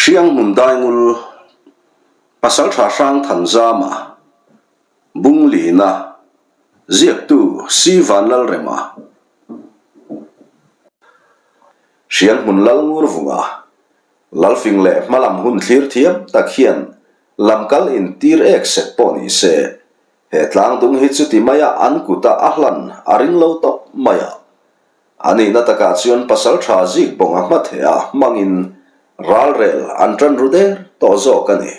Hrianghmun Daingul, Pasaltha Hrangthanzama, Bunglina, Ziaktu Si Vanlalrema, Hrianghmun Lalngurvunga, Lalfing leh hmalam hun thlir thiam tak hian lamkal intir ek sek pawh ni se, he tlangdung hi chuti maia an kuta a hlan a ring lo tawp mai a. A nihna takah chuan pasal tha zik bawnga hmatheh a hmangin ralrel an tan ru der tawh zawk a ni.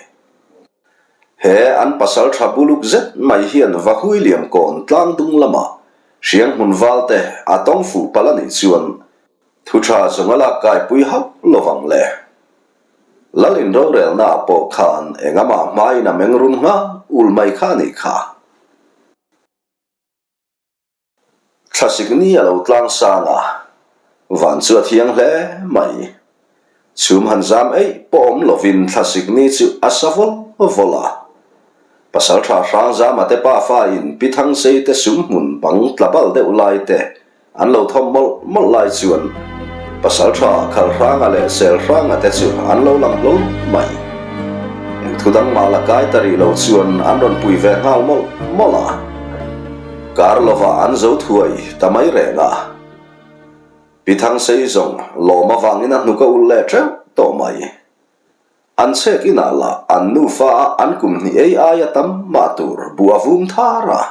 He an pasal tha buluk zet mai hian Vahui Liamkawn tlang dung lama Hrianghmun valte a tawng fuh palh a nih chuan thu tha zawng a lak kaipui hauh lovang le. Lal inrorelnaah pawh khan engamah hmain a meng rum nghal ul mai kha a nih kha. Thlasik ni a lo tlang sang a, van chu a thiang hle mai. Chhum han zam eih pawh awm lovin thlasik ni chu a sa vawl vawl a. Pasaltha Hrangzama te pafa in Pi Thangsei te sum hmun bang tla bal deuh lai te an lo thawm mawlh mawlh lai chuan Pasaltha Khalhranga leh Selhranga te chu an lo lang hlawl mai. Eng thu dang mah la kai ta rih lo chuan an rawn pui ve nghal mawlh mawlh a. Kar lovah an zo thuai ta mai reng a. Pi Thangsei zawng lawm avangin a hnuk a ulh leh teuh tawh mai. An chhek inah lah an nufa a an kum hnih ei aia tam mah tur buh a vum thar a.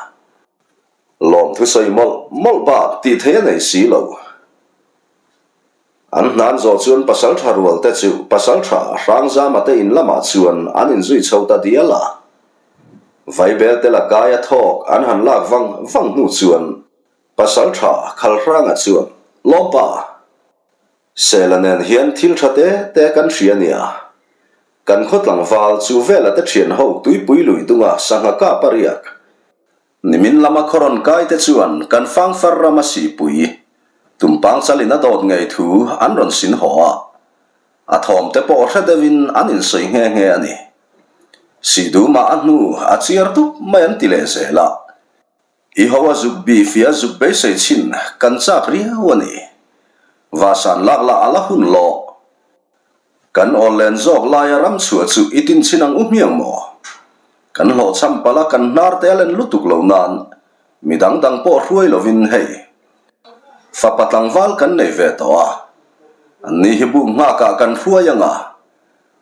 Lawm thusawi mawlh mawlh bak tih theih a nei si lo. An hnan zawh chuan pasaltha rual te chu pasaltha Hrangzama te in lamah chuan an inzui chho ta dial a. Vaibel te la kaia thawk an han lak vang vang hnu chuan pasaltha Khalhranga chuan, Lawmpa! Sela nen hian thil tha te te kan hria nia. Kan khaw tlangval chu vela te thian ho tuipui lui dunga sangha kap a riak. Nimin lama khawrawn kai te chuan kan fangfar rama sipui tumpang chalin a dawt ngei thu an rawn sin haw a, a thawm te pawh hre deuhin an insawi nghe nghe a ni. Sihdumah a hnu a chiar dup mai an ti leh zel a, i ho a zuk bi fia zuk beisei chhin kan chak riau a ni. Vasan lak lah a la hun lawh. Kan awl len zawk laia ram chhuah chu i tin chin ang u hmiang maw? Kan hlawhchham palh a kan hnar te a len lutuk lo nan mi dang dang pawh hruai lovin hei fapa tlangval kan nei ve tawh a, an ni hi buk nghakah kan hruai ang a,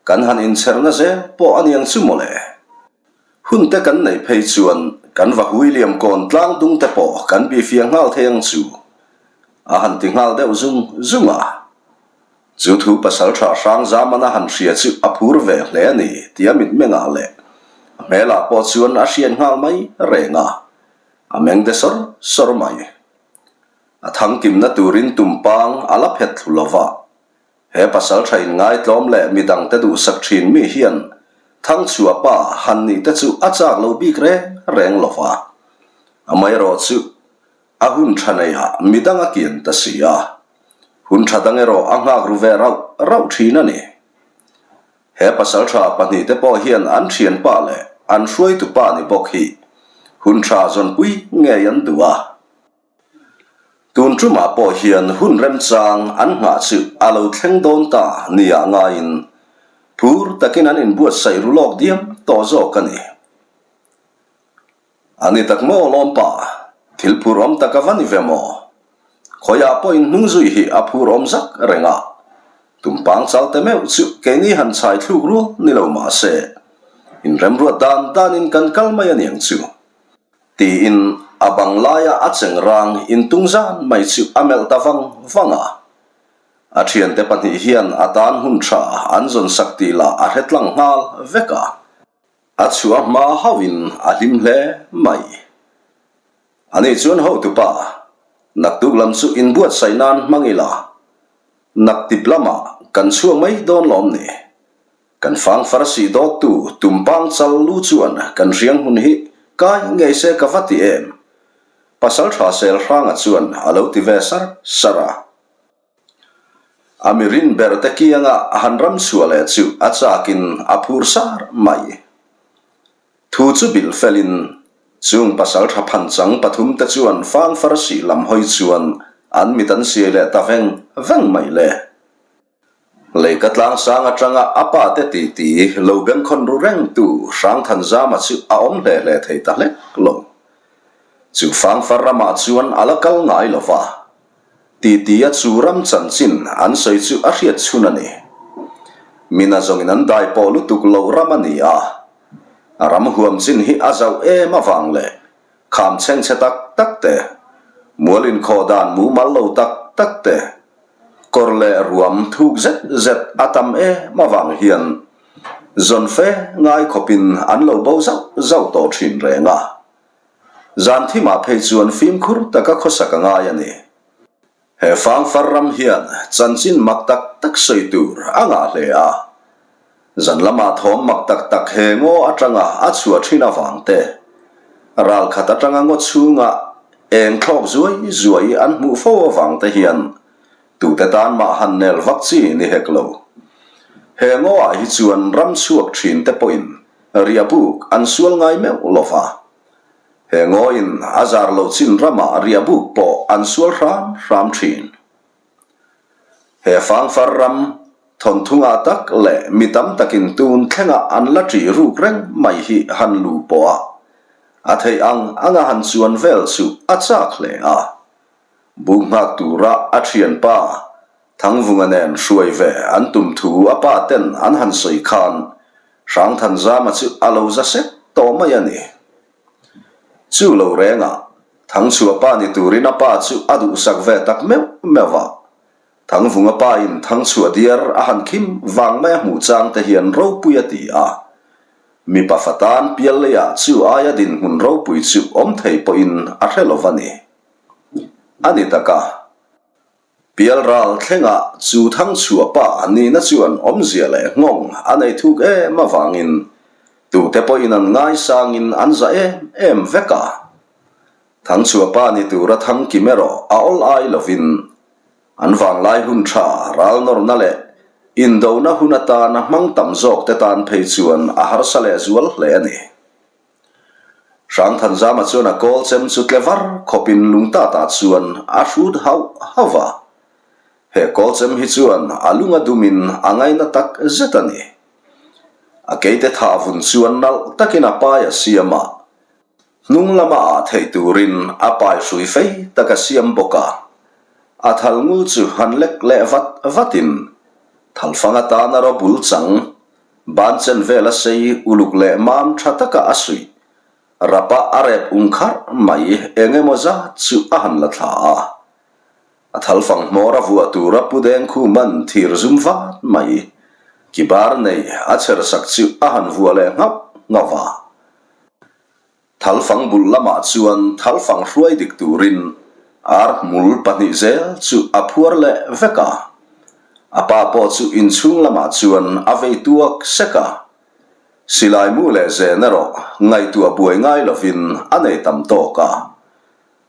kan han inchherna zel pawh a niang chu mawle. Hun te kan neih phei chuan kan va hui liam kawn tlang dung te pawh kan bifiah nghal thei ang chu a han ti nghal deuh zung zung a. Chu thu pasal tha hrang Zamana han hria chu a phur ve hle a ni tia mitmengah leh a hmelah pawh chuan a hriat nghal mai reng a, a meng de sawr sawr mai. A thangkimna turin tumpang a la phet thlu lo va, he pasal tha inngaitlawm leh midangte duhsak thin mi hian Thangchhuah pa han nih te chu a chak lo bik reng reng lo va, amaherawh chu A hun tha neiha midang a kian ta si a, hun tha dang erawh a nghak ru ve rauh rauh thin a ni. He pasal tha pahnihte pawh hian an thianpa leh an hruaitupa ni bawk hi hun tha zawnpui ngei an duh a. Tun tumah pawh hian hun remchang an nghah chu a lo thleng dawn ta nia ngaiin phur takin an inbuatsaih ru lawk diam tawh zawk a ni. A ni tak maw lawmpa, thil phur awm tak a va ni ve maw? Khawiah pawh in hnung zui hi a phur awm zak reng a, tumpang chal te meuh chu keini han chhai thluk rual ni lo mah se, in remruat dan danin kan kal mai a niang chu. Tiin a bang laia a cheng rang intung zan mai chu a melh ta vang vang a. A thiante pahnih hian a tan hun tha an zawn sak tih lah a hre tlang nghal vek a. A chhuah hma hauhin a hlim hle mai. Ani chuan hotupa, naktuk lam chu inbuatsaih nan hmang ila, naktip lamah kan chhuak mai dawn lawm ni? Kan fang farasi dawttu tumpang chal lu chuan kan hriang hmun hi kai ngei se ka va ti em? Pasaltha Selhranga chuan a lo ti ve sar sar a. A mirin ber te kianga han ram chhuah leh chu a chakin a phur sar mai. Thu chu bilh felin chung pasal tha phan chang pathum te chuan fang farsi lam hawi chuan an mit an siai leh ta veng veng mai le. Leika tlangsang atanga a pa te titi lo bengkhawn ru rengtu Hrangthanzama chu a awm hle hle thei ta hlek lo. Chu fangfar ramah chuan a la kal ngai lo va. Titi a chu ram chanchin an sawi chu a hriat chhun a ni. Mina zawngin an dai pawh lutuk loh ram a ni a. A ram huam chin hi a zauh em avang leh kham chhengchhe tak tak te, mual inkhawh dan mumal lo tak tak te, kawr leh ruam thuk zet zet a tam em avang hian zawn fe ngai khawpin an lo bo zauh zauh tawh thin reng a. Zan thimah phei chuan fimkhur taka khawsak a ngai a ni. He fangfar ram hian chanchin mak tak tak sawi tur a ngah hle a. Zan lamah thawm mak tak tak he ngaw atanga a chhuah thin avang te, ral khat atanga ngaw chhunga eng thlawk zuai zuai an hmuh fo avang te hian tute tan mah han nel vak chi ni hek lo. He ngawah hi chuan ram chhuak thin te pawhin riahbuk an sual ngai meuh lo va. He ngawiin a zar loh chin ramah riahbuk pawh an sual hram hram thin. He fangfar ram thawnthungah tak leh mi tam takin tun thlengah an la ṭih ruk reng mai hi han lu pawh a, a theih ang anga han chuan vel chu a chak hle a. Buk nghak tura a thianpa Thangvunga nen hruai ve an tum thu a pa ten an han sawi khan Hrangthanzama chu a lo za sek tawh mai a ni. Chu lo rengah Thangchhuah pa ni turin a pa chu a duhsak ve tak meuh meuh a. Thangvunga pa in Thangchhuah diar a han khim vang mai a hmuh chang te hian ropui a ti a. Mipa fatan pial leiah chu aia dinhmun ropui chu awm thei pawhin a hre lo va ni. A ni tak a. Pialral thlengah chu Thangchhuah pa nihna chuan awmzia leh nghawng a nei thuk em avangin tute pawhin an ngaisangin an za em em vek a. Thangchhuah pa ni tura Thangkim erawh a awl ai lovin an vanglai hun tha ral nawrna leh indona hun atana hmang tam zawkte tan phei chuan a harsa lehzual hle a ni. Hrangthanzama chuan a kawl chem chu tle var khawpin lungtatah chuan a hrut hauh hauh va. He kawl chem hi chuan a lung a dumin a ngaina tak zet a ni. A keite thah vun chuan nalh takin a pai a siam a, hnung lama ah theih turin a pai hrui fei tak a siam bawk a. A thal ngul chu han lek leh vat vatin thalfang atana ro bul chang Ban chen vel a sei uluk leh mam tha taka a suih. Rapa a rep ung kharh mai eng emaw zat chu a han la thla a. A thalfang hmawr a vuah tura pu deng khu man thir zum vat mai. Ki bar nei a chher sak chu a han vuah leh nghauh nghauh a. Thalfang bul lamah chuan thalfang hruai dik turin ar hmul pahnih zel chu a phuar leh vek a. A pa pawh chu inchhung lamah chuan a vei tuak sek a. Silai mu leh zen erawh ngaihtuah buai ngai lovin a nei tam tawk a.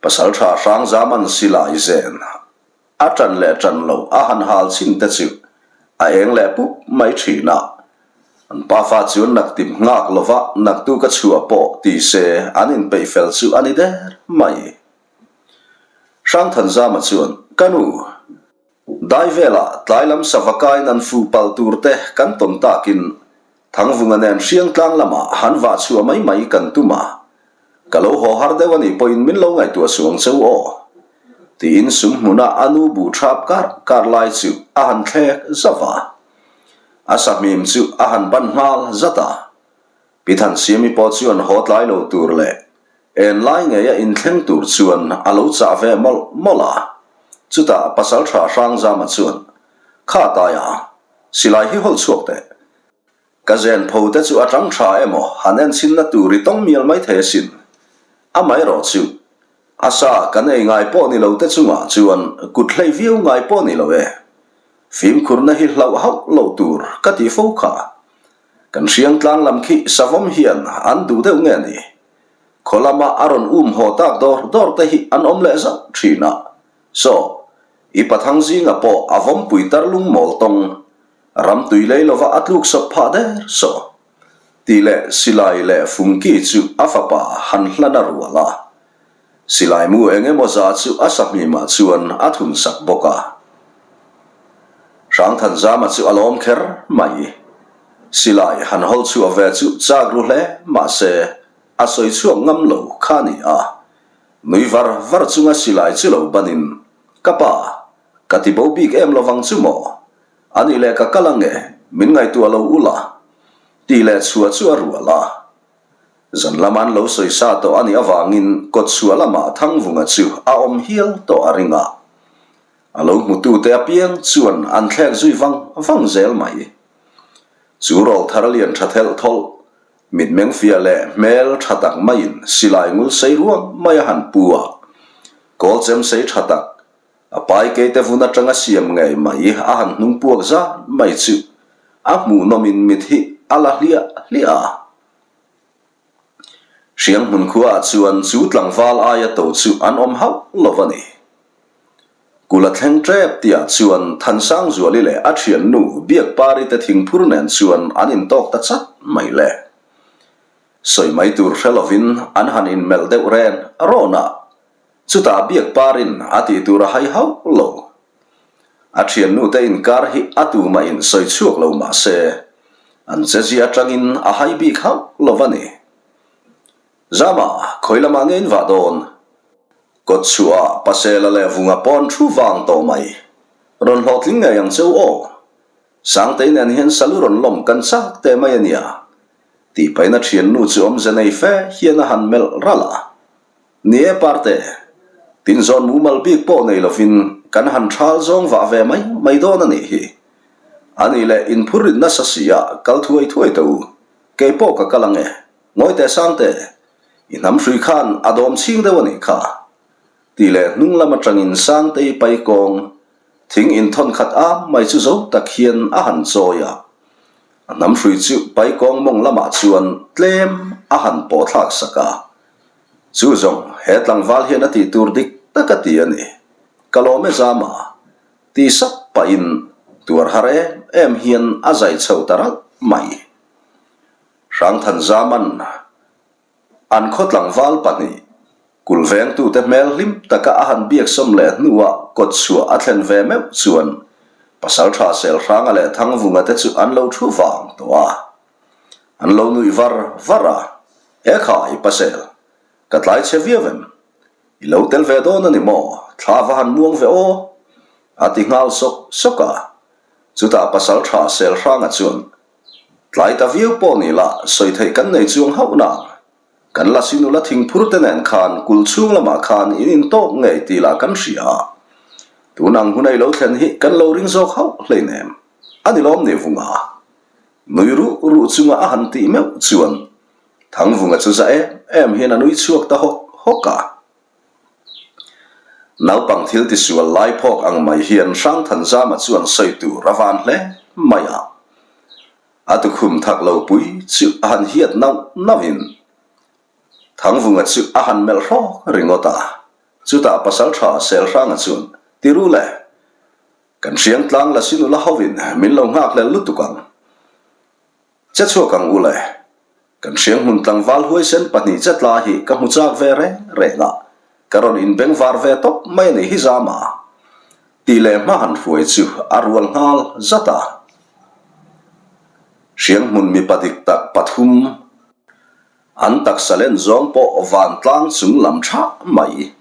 Pasalṭha Hrangzaman silai zen A ṭan leh ṭan lo a han hal chhin te chu a eng leh pup mai ṭhin a. An pafa chuan naktip nghak lova naktuk a chhuah pawh ti se an inpeih fel chu a ni der mai. Hrangthanzama chuan, Ka nu, dai velah tlai lam sava kain an fuh palh tur te kan tawn takin Thangvunga nen Hriangtlang lamah han vah chhuah mai mai kan tum a, ka lo haw har deuh a nih pawhin min lo ngaihtuah suh ang cheu aw, tiin sum hmuna a nu buh thap kar kar lai chu a han thlek zauh a. A sahmim chu a han ban nghal zat a. Pi Thansiami pawh chuan haw tlai lo tur leh en lai ngeia inthleng tur chuan a lo chah ve mawlh mawlh a. Chutah Pasalṭha Hrangzama chuan, Kha Taia, Silai hi hawl chhuak teh. Ka zen pho te chu a tang tha emaw han en chhinna tur i tawng mial mai thei asin. Amaherawh chu, a sa kan ei ngai pawh ni lo te chungah chuan kut hlei viau ngai pawh ni lo e. Fimkhurna hi hlauh hauh loh tur ka ti fo kha. Kan hriangtlang lam khi savawm hian an duh deuh nge ni? Khaw lama a rawn um haw tak dawr dawr te hi an awm leh zauh thin a. Saw, i pathang zinga pawh a vawmpui tar lung mawl tawng, ram tui lei lova a tluk sawp phah der saw, tih leh silai leh fungki chu a fapa han hlan a rual a. Silai mu eng emaw za chu a sahmimah chuan a thun sak bawk a. Hrangthanzama chu a lawm kher mai. Silai han hawl chhuah ve chu chak ru hle mahse a sawi chhuak ngam lo kha a ni a. Nui var var chunga silai chu lo banin, Ka pa, ka ti bo bik em lovang chu maw? A nih leh ka kal ange, min ngaihtuah lo ula. Tih leh chhuah chu a rual a. Zan lama an lo sawi sa tawh a nih avangin kawtchhuah lamah Thangvunga chu a awm hial tawh a ring a. A lo hmutute apiang chuan an thlek zui vang vang zel mai. Chu rawlthar lian tha thelh thawlh, mitmeng fiah leh hmel tha tak maiin silai ngul sei ruang mai a han pu a. Kawl chem sei tha tak, a pai keite vun atanga siam ngei mai a han hnung puak zan mai chu a hmuhnawmin mit hi a la hliah hliah a. Hrianghmun khuaah chuan chu tlangval aia to chu an awm hauh lo a ni. Kula thleng tep tihah chuan Thansangzuali leh a thiannu Biakpari te thingphur nen chuan an intawk ta chat mai le. Sawi mai tur hre lovin an han inmelh deuh ren rawn a, chutah Biakparin a tih tur a hai hauh lo. A thiannu te inkar hi a tumah in sawi chhuak lo mah se, an chezia atangin a hai bik hauh lo a ni. Zama, khawi lamah nge in vah dawn? Kawt chhuah Pasela leh Vunga pawn thu vang tawh mai. Rawn hlawhtling ngei ang cheu aw. Sangtei nen hian salu rawn lawm kan chak teh mai a nia. Tih pahin a thiannu chu awmze nei fe hian a han melh ralh a. Ni e Parte, tinzawn mumal bik pawh nei lovin kan han thal zawng vah ve mai mai dawn a nih hi. A nih leh inphur rit nasa si a, kal thuai thuai teh u. Kei pawh ka kal ang e. Ngawi teh Sangte, i hnam hrui khan a dawm chhing deuh a nih kha. Tih leh hnung lam atangin Sangtei pai kawng thing inthawn khat a mai chu zo tak hian a han chawi a. A hnam hrui chu pai kawng mawng lamah chuan tlem a han pawh thlak sak a. Chu zawng, he tlangval hian a tih tur dik tak a ti a ni. Ka lawm e Zama, ti sap pahin tuar har em em hian a zai chho ta ralh mai. Hrangthan Zaman, an khaw tlangval pahnih, kulvengtute hmel hlim taka a han biaksawm leh hnuah kawtchhuah a thlen ve meuh chuan Pasaltha Selhranga leh Thangvunga te chu an lo thu vang tawh a. An lo nuih var var a, E khai, Pasel, ka tlai chhe viau em? I lo tel ve dawn a ni maw? Thla va han muang ve aw! A ti nghal sawk sawk a. Chutah pasal tha Selhranga chuan, Tlai ta viau pawh ni la, sawi theih kan nei chuang hauh nang. Kan lasi nula thingphur te nen khan kul chhung lamah khan in intawk ngei tih lah kan hria a. Tun ang hun a i lo thlen hi kan lo ring zawk hauh hleinem. A ni lawm ni Vunga? Nui ruh ruh chunga a han tih meuh chuan Thangvunga chu za em em hian a nui chhuak ta hawk hawk a. Naupang thil tisual lai phawk ang mai hian Hrangthanzama chuan sawi tur a van hle mai a. A tukhum thak lo pui chu a han hiat nauh nauhin Thangvunga chu a han melh hrawk ringawt a. Chutah Pasaltha Selhranga chuan, Ti ru le, Kan hriang tlang la sin ula hovin min lo nghak hlel lutuk ang. Che chhuak ang u le. Kan hriang hmun tlangval huaisen pahnih che tla hi ka hmu chak ve reng reng a, ka rawn inbeng var ve tawp mai a ni hi Zama. Tih leh hma han hruai chu a rual nghal zat a. Hriang hmun mipa dik tak pathum an taksa len zawng pawh vantlang chung lam thah mai.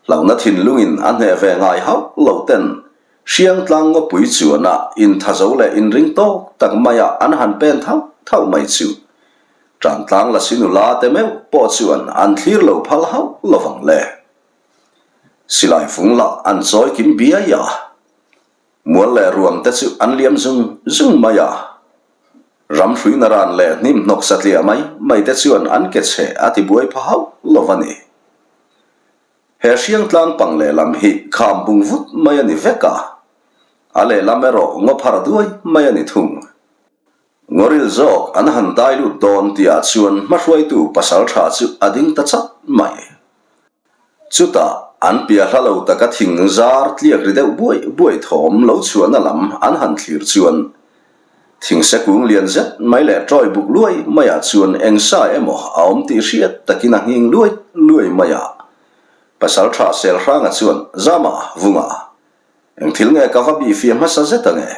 Hlauhna thinlungin a hneh ve ngai hauh lo ten Hriangtlang ngawpui chuana inthazo leh inring tawk tak maia an han pen thauh thauh mai chu Tantlang Lasi nula te meuh pawh chuan an thlir lo phal hauh lovang le. Silai fung lah an chawi kim biai a, mual leh ruam te chu an liam zung zung mai a. Ram hruina ran leh hnim hnawk satliah mai mai te chuan an ke chhe a ti buai pha hauh lo a ni. He hriangtlang pang lehlam hi kham bung vut mai a ni vek a, a lehlam erawh ngaw phar duai mai a ni thung. Ngawril zawk an han dai lut dawn tihah chuan hmahruaitu pasal tha chu a ding ta chat mai. Chutah an piah hla lo taka thing zar tliak ri deuh buai buai thawm lo chhuahna lam an han thlir chuan Thingse kung lian zet mai leh tawi buk luai maiah chuan eng sa emaw a awm tih hriat takin a nghing luai luai mai a. Pasal tha Selhranga chuan, Zama, Vunga, eng thil nge ka va bih fiah hmasa zet ange?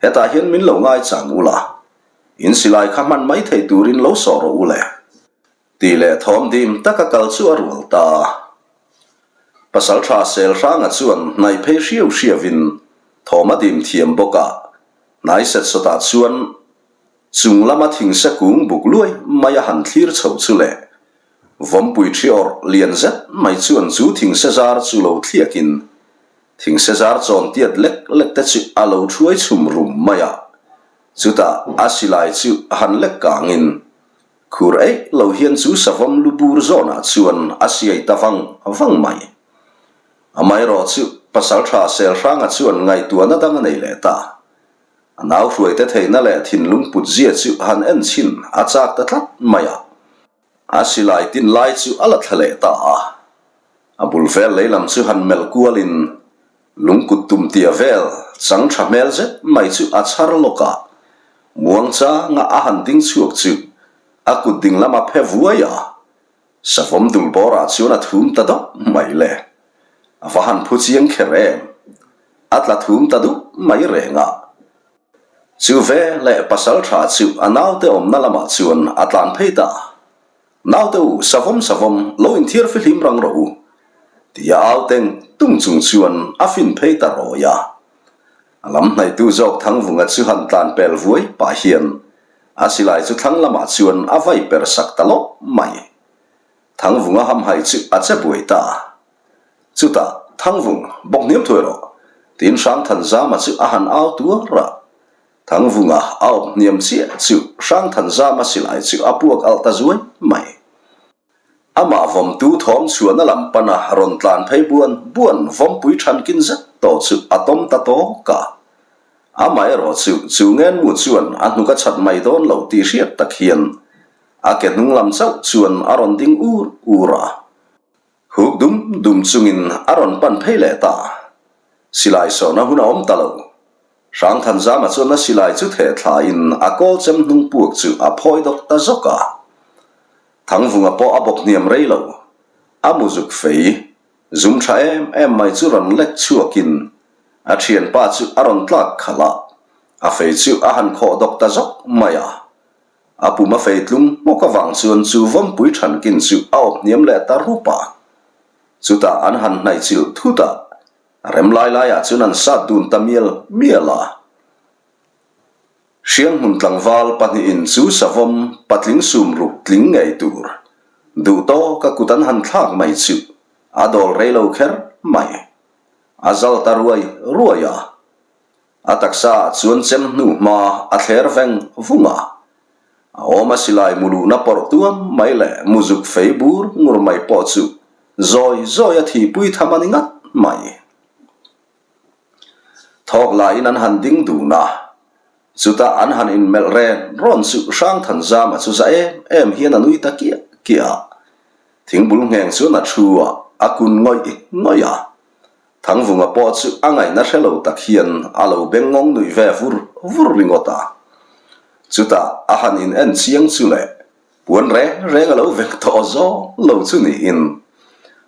Hetah hian min lo ngaichang ula, in silai kha hman mai thei turin lo sawh rawh u le. Tih leh thawm dim taka kal chu a rual ta. Pasalṭha Selhranga chuan hnaih phei hriau hriauin thawm a dim thiam bawk a, hnai set sawtah chuan chung lama thingse kung buk luai mai a han thlir chho chu le. Vawmpui ṭhi awrh lian zet mai chuan chu thingse zar chu lo thliakin thingse zar chawn tiat lek lek te chu a lo ṭhuai chhum rum mai a, chutah a silai chu a han lek kangin Khur eih lo hian chu savawm lu bur zawnah chuan a siai ta vang vang mai. Amaherawh chu Pasaltha Selhranga chuan ngaihtuahna dang a nei leh ta. A nau hruaite theihna leh thinlung put zia chu han en chhin a chak ta tlat mai a. A silai tin lai chu a la thla leh ta a. A bul vel lei lam chu han melh kualin Lungkut tum tia vel chang tha hmel zet mai chu a chhar lawk a, muang changa a han ding chhuak chu a kut ding lam a phe vuai a, savawm dul bawrah chuan a thum ta dawp mai le. A va han phu chiang kher em! A tla thum ta dup mai reng a. Chu ve leh pasal tha chu a naute awmna lamah chuan a tlan phei ta. Naute u, savawm savawm, lo inthiar fihlim rang rawh u, tia au teng tung chung chuan a fin phei ta rawi a. A lam hnaihtu zawk Thangvunga chu han tlan pel vuai pah hian a silai chu thlang lamah chuan a vai per sak ta lawp mai. Thangvunga hamhaih chu a che buai ta. Chutah, Thangvung, bawk hniam thuai rawh, tiin Hrangthanzama chu a han au tuar a. Thangvunga a awp hniam chiah chu Hrangthanzama silai chu a puak alh ta zuai mai. Amah vawmtu thawm chhuahna lam pana rawn tlan phei buan buan vawmpui thankin zet tawh chu a tawm ta tawk a. Amaherawh chu chu ngenmu chuan a hnuk a chhat mai dawn lo tih hriat tak hian a ke hnung lam chauh chuan a rawn ding ur ur a. Huk dum dum chungin a rawn pan phei leh ta. Silai sawhna hun a awm ta lo. Hrangthanzama chuan a silai chu theh thlain a kawl chem hnung puak chu a phawi dawk ta zawk a. Thangvunga pawh a bawk hniam rei lo. A muzuk fei zum tha em em mai chu rawn lek chhuakin a thianpa chu a rawn tlak khalh a, a fei chu a han khawh dawk ta zawk mai a. A pum a fei tlung hmawk avang chuan chu vawmpui thankin chu a awp hniam leh ta rup a. Chutah an han hnaih chilh thut a, a rem lai laiah chuan an sat dun ta mial mial a. Hrianghmun tlangval pahnihin chu savawm patling sum ruk tling ngei tur duh tawk a kut an han thlak mai chu a dawl rei lo kher mai. A zal ta ruai ruai a. A taksa ah chuan chem hnu hma a thler veng vung a, a awm a silai mu luhna pawrh tuam mai leh muzuk fei bur ngur mai pawh chu zawi zawi a thihpui tham a ni ngat mai. Thawk laiin an han ding dun a, chutah an han inmelh ren rawn chu Hrangthanzama chu za em em hian a nui ta kiah kiah a, thingbul ngheng chuan a thu a, a kun ngawih ngawih a. Thangvunga pawh chu a ngaihna hre lo tak hian a lo beng ngawng nuih ve vur vur ringawt a. Chutah a han in en chiang chu le, puan reng reng a lo vek tawh zawng lo chu niin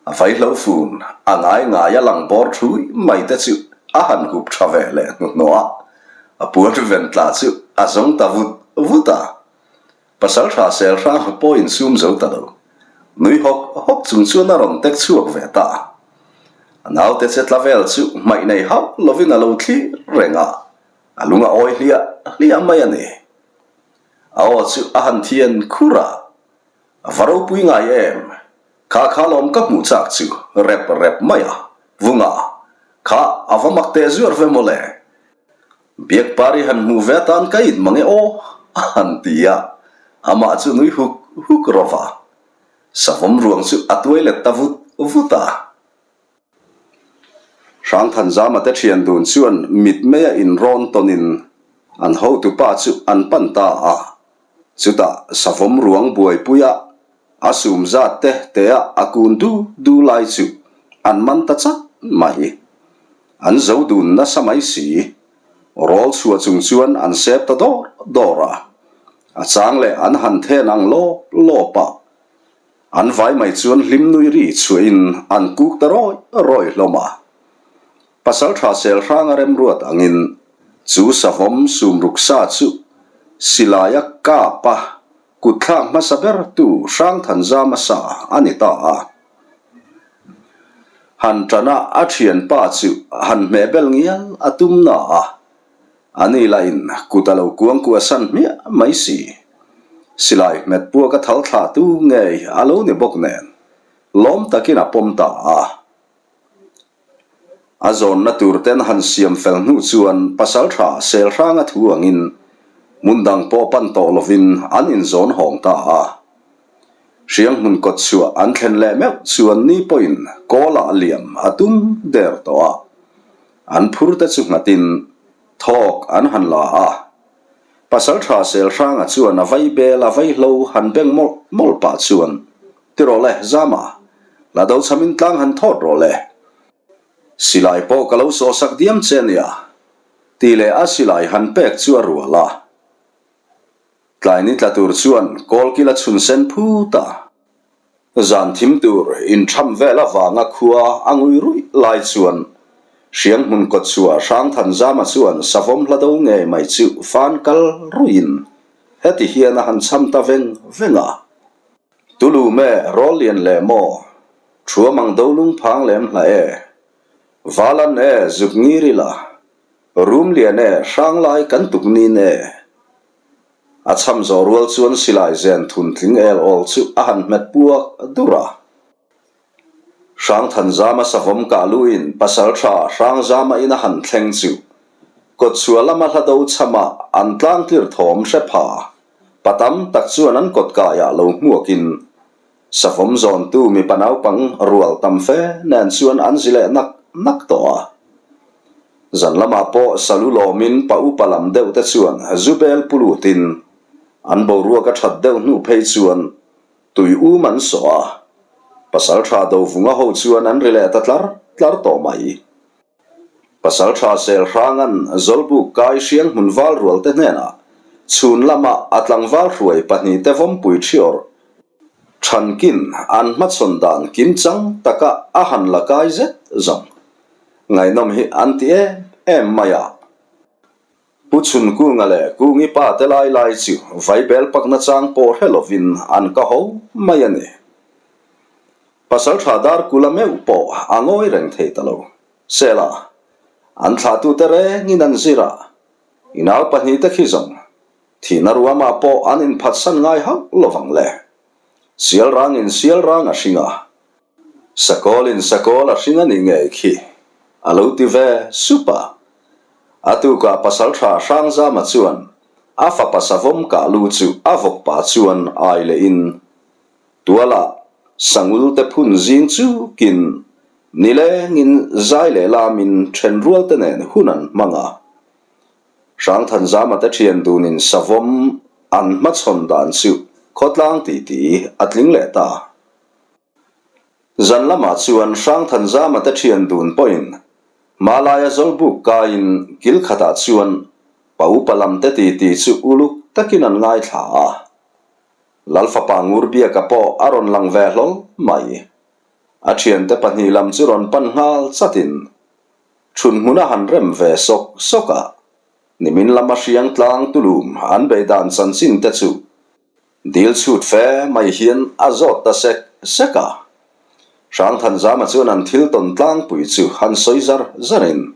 a vaihlo fun a ngai ngai a lang bawr thui mai te chu a han hup tha ve leh hnuhnawh a, a puan ven tla chu a zawng ta vut vut a. Pasal tha sel hrang pawh insum zo ta lo. Nui hawk hawk chung chuan a rawn tek chhuak ve ta. A naute che tla vel chu hmaih nei hauh lovin a lo thlir reng a, a lung a awi hliah hliah mai a ni. A aw chu a han thian khur a, A va ropui ngai em? Kha kha lawm ka hmuh chak chu rep rep mai a, Vunga, kha a va mak teh zuar ve mawle. Biakpari han hmuh ve atan ka in mang e aw, a han ti a, amah chu nui huk huk rawh va. Savawm ruang chu a tuai let ta vut vut a. Hrangthanzama te thian dun chuan mitmeia inrawn tawnin an hotupa chu an pan ta a. Chutah savawm ruang buaipuia a sum zat te te a a kun du du lai chu an man ta chat mai. An zo dun nasa mai si. Rawl chhuah chung chuan an sep ta dawr dawr a. A chang leh an han then ang lawp lawp a. An vai mai chuan hlim nui ri chhuahin an kuk ta rawi rawi hlawm a. Pasaltha Selhranga remruat angin. Chu savawm sumruk sa chu silaia kap a kutthlak hmasa bertu Hrangthanzama sa a ni ta a. Han ṭana a ṭhianpa chu han hmehbel ngial a tum na a, a ni lahin kut a lo kuangkuah san hmiah mai si. Silai hmet puak a thal thlahtu ngei a lo ni bawk nen lawm takin a pawm ta a. A zawnna tur ten han siam fel hnu chuan pasalṭha Selhranga thu angin hmun dang pawh pan tawh lovin an inzawn hawng ta a. Hrianghmun kawt chhuah an thlen leh meuh chuan ni pawhin kawlah liam a tum der tawh a. An phur te chu nghatin thawk an han la a. Pasalṭha Selhranga chuan a vai bel a vaihlo han beng mawlh mawlh pah chuan Ti rawh le, Zama, la do chhamin tlang han thawt rawh le. Silai pawh ka lo sawhsak diam che nia, tih leh a silai han pek chu a rual a. Tlai ni tla tur chuan kawlkil a chhun sen phut a. Zan thim tur intham vel avanga khua a ngui ruih lai chuan Hrianghmun kawtchhuah Hrangthanzama chuan savawm hla do ngei mai chu fan kal ruihin heti hian a han cham ta veng veng a. Tulu me rawl lian leh maw? Thuam ang do lung phang lem hla e. Valan e zuk ngir ila. Rum lian e hrang lai kan tuk nin e. A cham zawh rual chuan silai zen thun tling el awl chu a han hmet puak dur a. Hrangthanzama savawm kah luin pasaltha Hrangzama in a han thleng chu kawtchhuah lama hla do chama an tlangtlir thawm hre pha. Pa tam tak chuan an kawtkaiah lo hmuakin savawm zawntu mipa naupang rual tam fe nen chuan an zi leh nak nak tawh a. Zan lamah pawh salu lawmin pa upa lam deuh te chuan zu bel pu lutin an boruak a that deuh hnu phei chuan tui um an sawh a, pasaltha Dovunga ho chuan an ri leh ta tlar tlar tawh mai. Pasalṭha Selhranga'n Zawlbuk kai hriang hmun val rualte hnenah chhun lama a tlangval hruai pahnihte vawmpui ṭhiawr ṭhankin an hmachhawn dan kimchang taka a han la kai zet zawng ngaihnawm hi an ti em em mai a. Pu Chhunkunga leh Kungi pa te lai lai chu vaibel pakna chang pawh hre lovin an ka ho mai a ni. Pasalṭha Darkula meuh pawh a ngawi reng thei ta lo. Sela, an thlahtute rengin an zir a, i nau pahnihte khi zawng thihna ruamah pawh an inphatsan ngai hauh lovang le. Sial rangin sial rang a hring a, sakawlin sakawl a hring a nih ngei khi, a lo ti ve sup a. A tukah pasalṭha Hrangzama chuan a fapa savawm kah lu chu a vawkpa chuan ai lehin Tualah sangul te phun zing chukin nilengin zai leh lamin thenrual te nen hun an hmang a. Hrangthanzama te thian dunin savawm an hmachhawn dan chu khawtlang titi a tling leh ta. Zan lamah chuan Hrangthanzama te thian dun pawhin hmalaia zawlbuk kaiin kil khatah chuan pa upa lam te titi chu uluk takin an ngaithla a. Lalfapa Ngurbiaka pawh a rawn lang ve hlawl mai. A thiante pahnih lam chu rawn pan nghal chatin chhun hmun a han rem ve sawk sawk a, nimin lama hriang tlang tulum an bei dan chanchin te chu dil chhut fe mai hian a zawt ta sek sek a. Hrangthanzama chuan an thil tawn tlangpui chu han sawi zar zarin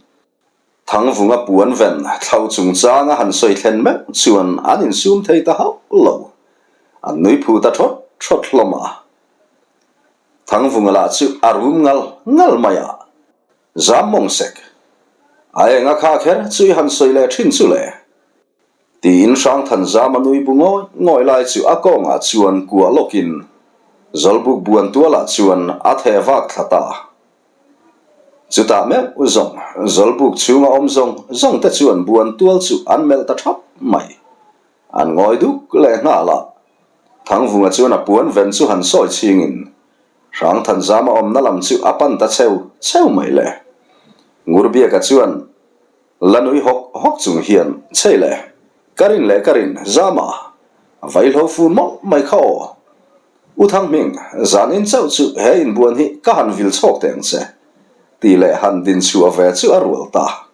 Thangvunga puan ven thlau chungchang a han sawi thlen meuh chuan an insum thei ta hauh lo. An nui phu ta thawt thawt hlawm a. Thangvunga lah chu a rum ngal ngal mai a, Zam mawng sek. A enga kha kher chu i han sawi leh thin chu le? Tiin Hrangthanzama nui bu ngawi ngawi lai chu a kawngah chuan kuah lawkin Zawlbuk buan tualah chuan a theh vak thla ta. Chutah meuh zawng, Zawlbuk chhunga awm zawng zawng te chuan buan tual chu an melh ta thap mai. An ngawi duk leh nghal a. Thangvunga chuan a puan ven chu han sawi chhingin Hrangthanzama awmna lam chu a pan ta cheu cheu mai le. Ngurbiaka chuan la nui hawk hawk chung hian, Chei le, ka rin leh ka rin, Zama, a vaihlo fun mawlh mai kha aw. U Thanghming, zanin chauh chu he inbuan hi ka han vil chhawk teh ang che, tih leh han din chhuah ve chu a rual ta.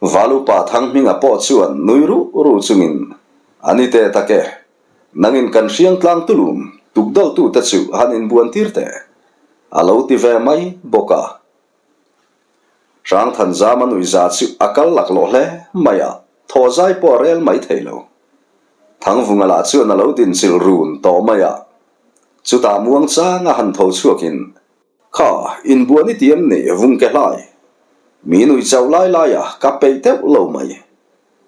Valupa Thanghminga pawh chuan nui ruh ruh chungin, A ni teh tak e, nangin kan hriang tlang tulum tukdawltute chu han inbuan tir teh, a lo ti ve mai bawk a. Hrangthanzama nuihza chu a kal laklawh hle mai a, thaw zai pawh a rel mai thei lo. Thangvunga lah chuan a lo dinchilh run tawh mai a, chutah muangchanga han tho chhuakin, Kha, inbuan i ti em ni, vung ke hlai? Mi nui chauh lai lai a, ka peih deuh lo mai.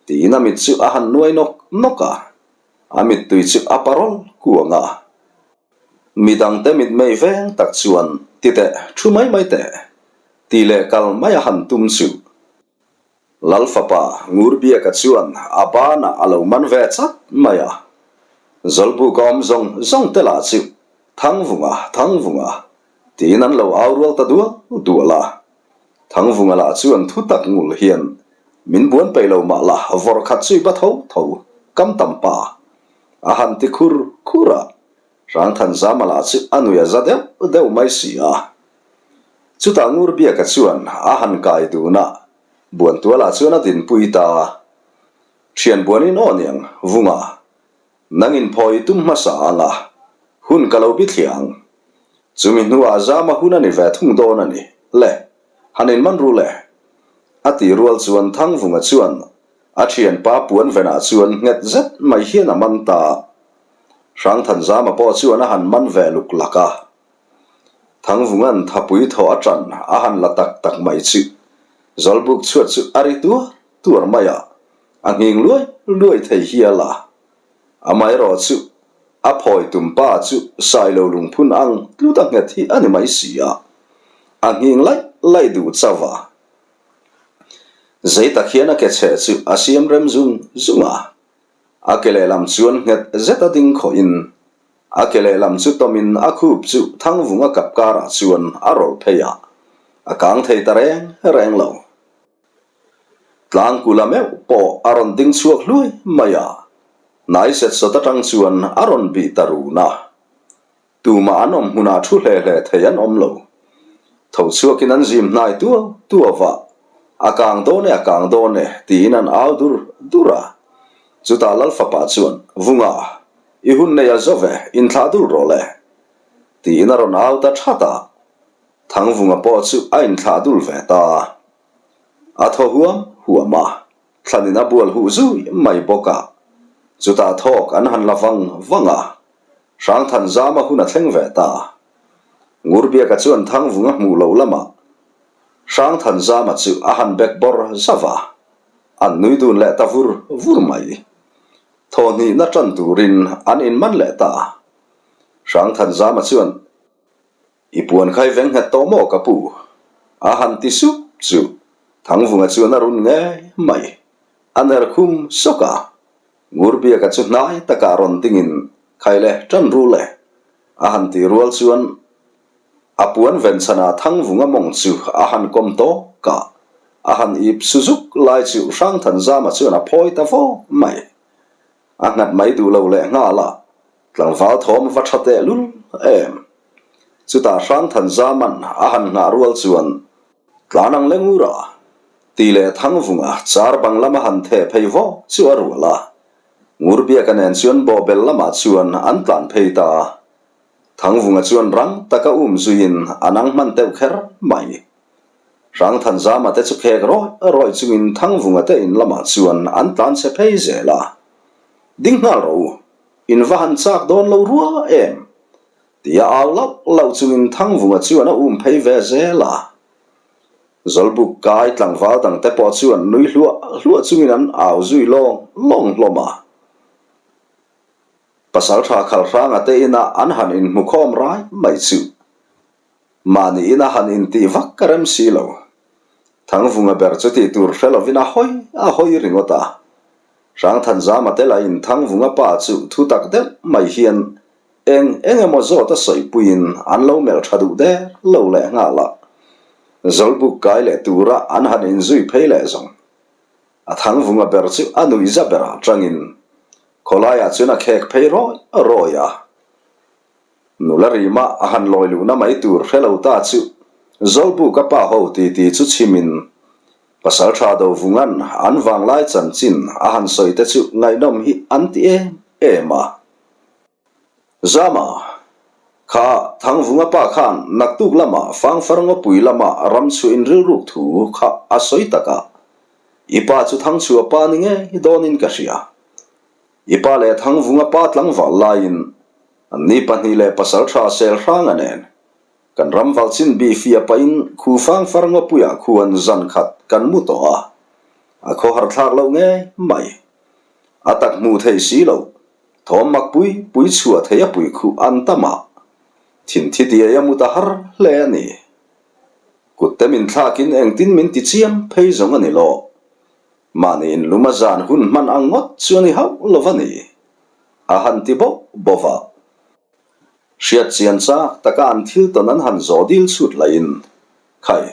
Tiin a mit chu a han nuai nawk nawk a, a mittui chu a parawl kuang a. Midangte mitmei veng tak chuan, Ti teh, thu mai mai teh, ti leh kal mai a han tum chu. Lal fapa Ngurbiaka chuan a banah a lo man ve chat mai a. Zawlbuka awm zawng zawng te lah chu Thangvunga, Thangvunga tiin an lo au rual ta dual dual a. Thangvunga lah chuan thu tak ngul hian min buan peih lo mah la vawrh khat chu i ba tho tho, kam tam pa a han ti khur khur a. Hrangthanzama lah chu a nui a za deuh deuh mai si a. Chutah Ngurbiaka chuan a han kai dun a, Buantualah chuan a dinpui ta a. Thian buanin aw niang, Vunga, nangin phawi i tum hmasa ang a, hun ka lo bithliah ang. Chumi hnuah zama hun a ni ve thung dawn a ni, le, han inman ru le. A tih rual chuan Thangvunga chuan a thianpa puanvenah chuan nghet zet mai hian a man ta a. Hrangthanzama pawh chuan a han man ve luk lak a. Thangvunga'n thapui thaw a ṭan a han la tak tak mai chu Zawlbuk chhuat chu a ri tuar tuar mai a, a nghing luai luai thei hial a. Amaherawh chu a phawi tum pa chu Sailo lungphun ang tlut a nghet hi a ni mai si a, a nghing laih laih duh chauh a. Zei tak hian a ke chheh chu a siam rem zung zung a. A ke lehlam chuan nghet zet a ding khawhin a ke lehlam chu tawmin a khup chu Thangvunga kap karah chuan a rawlh phei a, a kang thei ta reng reng lo. Tlangkula meuh pawh a rawn ding chhuak hluai mai a, hnai set sawt atang chuan a rawn bih ta run a. Tumah an awm hmunah thu hle hle thei an awm lo. Tho chhuakin an zim hnai tuau tuau va, A kang dawn e, a kang dawn e, tiin an au dur dur a. Chutah Lal fapa chuan, Vunga, i hun nei a zo ve, inthlah dul rawh le, tiin a rawn au ta that a. Thangvunga pawh chu a inthlah dul ve ta. A thaw huam huam a, thlanin a bual huh zui mai bawk a. Chutah thawk an han la vang vang a, Hrangthanzama hun a thleng ve ta. Ngurbiaka chuan Thangvunga hmuh loh lamah Hrangthanzama chu a han bek bawr zauh a, an nui dun leh ta vur vur mai. Thawhnihna tan turin an inman leh ta. Hrangthanzama chuan, I puan khai veng nghet tawh maw ka pu? a han ti sup chu Thangvunga chuan a run ngei mai. A ner khum sawk a. Ngurbiaka chu hnai takah rawn dingin khai le tan ru le a han tih rual chuan a puan ven chhanah Thangvunga mawng chu a han kawm tawk a, a han ip su zuk lai chu Hrangthanzama chuan a phawi ta vawk mai. A nghat mai duh lo leh nghal a, tlangval thawm va tha teh lul em. Chutah Hrangthanzaman a han nghah rual chuan Tlan ang le ngur a, ti leh Thangvunga char bang lama han theh phei vawk chu a rual a. Ngurbiaka nen chuan bawhbel lamah chuan an tlan phei ta a. Thangvunga chuan rang taka um zuiin a nang hman deuh kher mai. Hrangthanzama te chu khek rawih rawih chungin Thangvunga te in lamah chuan an tlan chhe phei zel a. Ding nghal rawh u, in va han chak dawn lo rua em? Tia au lauh lauh chungin Thangvunga chuan a um phei ve zel a. Zawlbuk kai tlangval dangte pawh chuan nui hluah hluah chungin an au zui lawng lawng hlawm a. Pasaltha Khalhranga te inah an han inhmukhawm rai mai chu. Mahni ina han intih vak ka rem si lo. Thangvunga ber chu tih tur hre lovin a hawi a hawi ringawt a. Hrangthanzama te lahin Thangvunga pa chu thu tak deuh mai hian Eng eng emaw zawt a sawipuiin an lo melh tha duh der lo leh nghal a, Zawlbuk kai leh tura an han inzui phei leh zawng. A thangvunga ber chu a nuihza berah tangin khawlaiah chuan a khek phei rawi rawi a. Nula rima a han lawi luhna mai tur hre lo ta chu Zawlbuk a pa ho titi chu chhimin. Pasalṭha Dovunga'n an vanglai chanchin a han sawi te chu ngaihnawm hi an ti em em a. Zama, kha Thangvunga pa khan naktuk lama Fangfar ngawpui lama ram chhuah inrilruk thu kha a sawi tak a, i pa chu Thangchhuah pa ni ngei dawnin ka hria. I pa leh Thangvunga pa tlangval laiin anni pahnih leh pasalṭha Selhranga nen Kan ram valchin bi fia pahin khu fangfar ngawpuiah khuan zan khat kan mu tawh a, a khawhar thlak loh ngei mai. A tak hmuh thei si lo, thawm mak pui pui chhuah thei a pui khuh an tam a, thin thi diai a mut a har hle a ni. Kut te min thlakin engtin min ti chiam phei zawng a ni lo. Mahni inlum a zan hun hman ang ngawt chu a ni hauh lo va ni, a han ti bauh bauh va. Hriat chian chak taka an thil tawn an han zawh dil chhut laiin, Khai,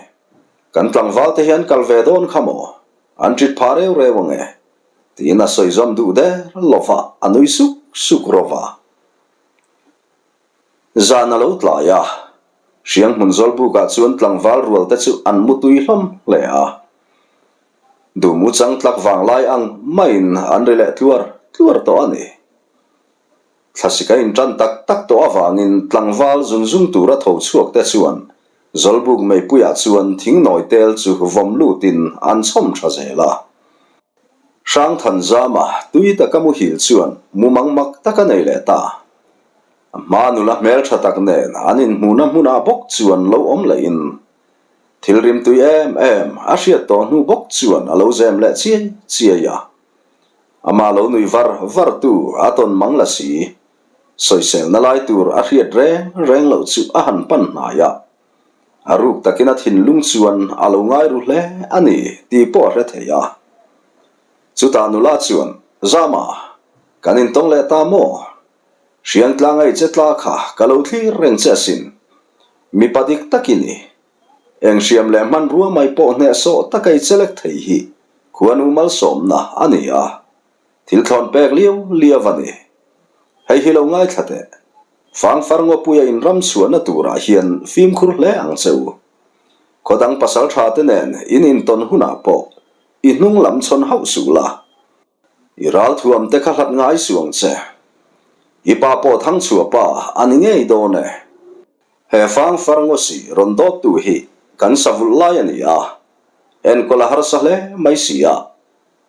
kan tlangval te hian kal ve dawn kha maw? An ṭit phah reu reu ang e, tiin a sawi zawm duh der lova a nui suk suk rawh va. Zan a lo tlai a, Hrianghmun Zawlbukah chuan tlangval rual te chu an mutui hlawm hle a. Duhmu chang tlak vanglai ang maiin an ri leh tluar tluar tawh a ni. Thlasik a inṭan tak tak tawh avangin tlangval zun zung tura tho chhuak te chuan Zawlbuk meipuiah chuan thingnawi tel chu vawm lutin an chhawm tha zel a. Hrangthanzama tui taka muhil chuan mumang mak tak a nei leh ta. A hma nula hmeltha tak nen an inhmuhna hmunah bawk chuan lo awm lehin thil rimtui em em a hriat tawh hnu bawk chuan a lo zem leh chiai chiai a. Amah lo nui var var tu a tawn mang la si. Sawiselna lai tur a hriat reng reng loh chu a han pan hnai a. A ruk takin a thinlung chuan a lo ngai ru hle a ni tih pawh a hre thei a. Chutah nula chuan, Zama, kan intawng leh ta maw? Hriangtlang ei che tla kha ka lo thlir reng che asin. Mipa dik tak i ni. Eng hriam leh hmanrua mai pawh hnehsawh taka i chelek thei hi khuanu malsawmna a ni a, thil thlawn pek liau liau a ni. Hei hi lo ngaithla teh. Fangfar ngawpuia in ram chhuahna turah hian fimkhur hle ang che u. Khaw dang pasal tha te nen in intawn hunah pawh i hnung lam chhawn hauh suh la. I ralthuam te kha hlat ngai suh ang che. I pa pawh thangchhuah pa a ni ngei dawn e. He fangfar ngawsi rawn dawttu hi kan savulh lai a ni a, enkawl a harsa hle mai si a,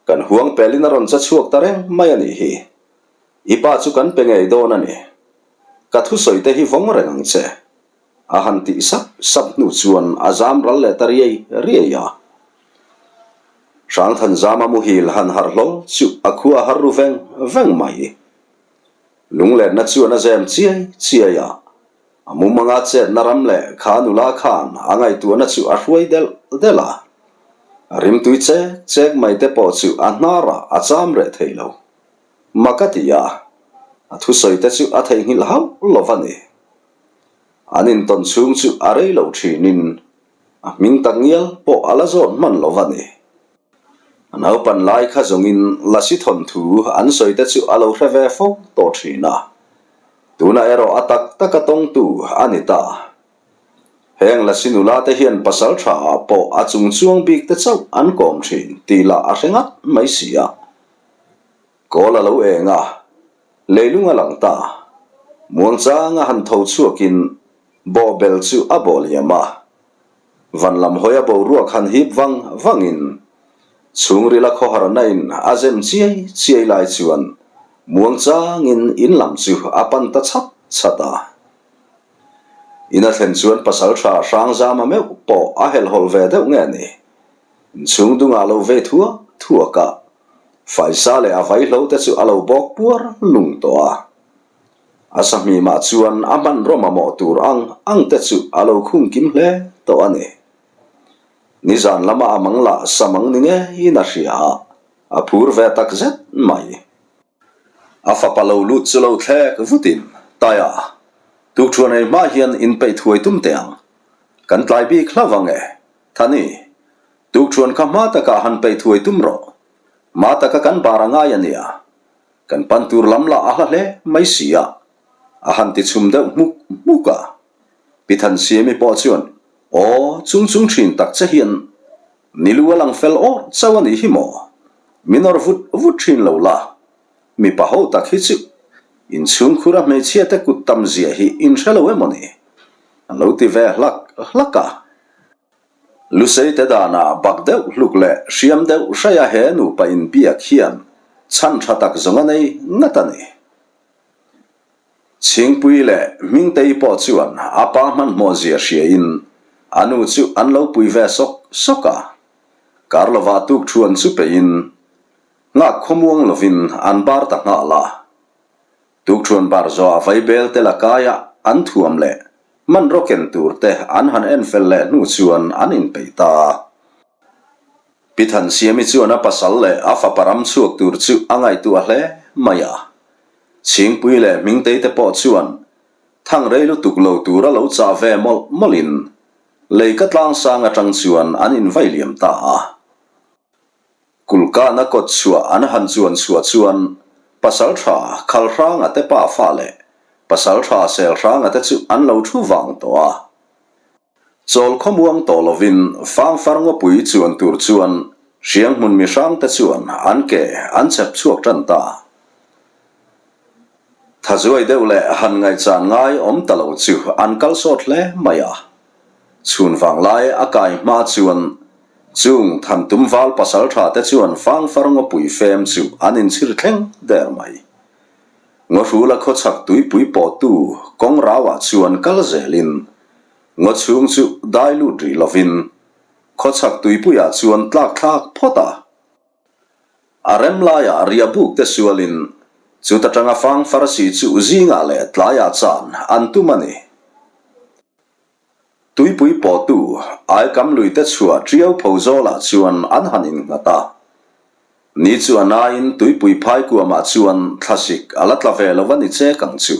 kan huang pelin a rawn cha chhuak ta reng mai a nih hi. I pa chu kan pe ngei dawn a ni. Ka thusawi te hi vawng reng ang che. A han tih sap sap hnu chuan a zam ral leh ta riai riai a. Hrangthanzama muhil han harh hlawl chu a khua a har ru veng veng mai. Lunglenna chuan a zem chiai chiai a, a mumanga chetna ram leh kha nula khan a ngaihtuahna chu a hruai delh delh a. A rimtui chek chek mai te pawh chu a hnarah a cham reh thei lo. Mak a ti a, a thusawi te chu a theihnghilh hauh lo va ni. An intawn chhung chu a rei lo thinin a hming tak ngial pawh a la zawt hman lo va ni. A naupan lai kha zawngin Lasi thawnthu an sawi te chu a lo hre ve fo tawh thin a, tunah erawh a tak taka tawngtu a ni ta. Heng Lasi nula te hian pasal tha ah pawh a chung chuang bik te chauh an kawm thin tih lah a hre ngat mai si a. Kawl a lo eng a, leilung a lang ta. Muangchanga han tho chhuakin bawhbel chu a bawh liam a. Van lam hawi a boruak han hip vang vangin chhungrila khawharna in a zem chiai chiai lai chuan muangchangin in lam chu a pan ta chhat chhat a. In a thlen chuan pasaltha Hrangzama meuh pawh a helhawlh ve deuh nge ni? Inchhung dungah lo vei thuak thuak a, faisa leh a vaihlo te chu a lo bawk puar lung tawh a. A sahmimah chuan a hmanraw mamawh tur ang ang te chu a lo khung kim hle tawh a ni. Nizan lama a mang lah samang ni ngeiin a hria a, a phur ve tak zet mai. A fapa lo lut chu lo thlek vutin, Taia, tukṭhuan ei hma hian inpeih thuai tum teh ang. Kan tlai bik hlauh ang e, Thani. Tukṭhuan kha hma takah han peih thuai tum rawh. Hma taka kan bar a ngai a nia. Kan pan tur lam lah a hla hle mai si a, a han ti chhum deuh hmuk hmuk a. Pi Thansiami pawh chuan, Aw, chung chung thin tak che hian. Nilu a lang fel awr chauh a nih hi maw? Min awr vut vut thin lo la. Mipa ho tak hi chu inchhungkhura hmeichhia te kut tam zia hi in hre lo emaw ni? A lo ti ve hlak hlak a. Lusei te danah bak deuh hluk leh hriam deuh hraia he nupa inbiak hian chhan tha tak zawng a nei ngat a ni. Chhingpui leh Hmingtei pawh chuan a pa hmanhmawh zia hriain a nu chu an lo pui ve sawk sawk a. Kar lovah tukthuan chu peiin nghak khawmuang lovin an bar ta nghal a. Tukthuan bar zawhah vaibel te la kaia an thuam leh hmanraw ken tur te an han en fel leh hnu chuan an inpeih ta a. Pi Thansiami chuan a pasal leh a fapa ram chhuak tur chu a ngaihtuah hle mai a. Chhingpui leh Hmingtei te pawh chuan thang rei lutuk lo tura lo chah ve mawlh mawlhin lei ka tlang sang atang chuan an invai liam ta a. Kulkana kawt chhuah an han chuan chhuah chuan Pasaltha Khalhranga te pa fa leh Pasaltha Selhranga te chu an lo thu vang tawh a. Chawl khawmuang tawh lovin Fangfar ngawpui chuan tur chuan Hrianghmun mihrangte chuan an ke an chep chhuak tan ta. Thazuai deuh leh han ngaihchan ngai awm ta lo chu an kal sawt hle mai a. Chhun vanglai a kai hma chuan chung Thantum val pasaltha te chuan Fangfar ngawpui fem chu an inchhir thleng der mai. Ngawhrula khawchhak tuipui pawhtu kawng rauah chuan kal zelin Ngaw chhung chu dai lut rih lovin khawchhak tuipuiah chuan tlak thlak phawt a. A rem laiah riah buk te sualin chuta tanga fang farasi chu zingah leh tlaiah chan an tum a ni. Tuipui pawhtu aikam lui te chhuah ṭiau pho zawlah chuan an han innghat a. Ni chu a naiin tuipui phai kuamah chuan thlasik a la tla ve lo a ni chek ang chu.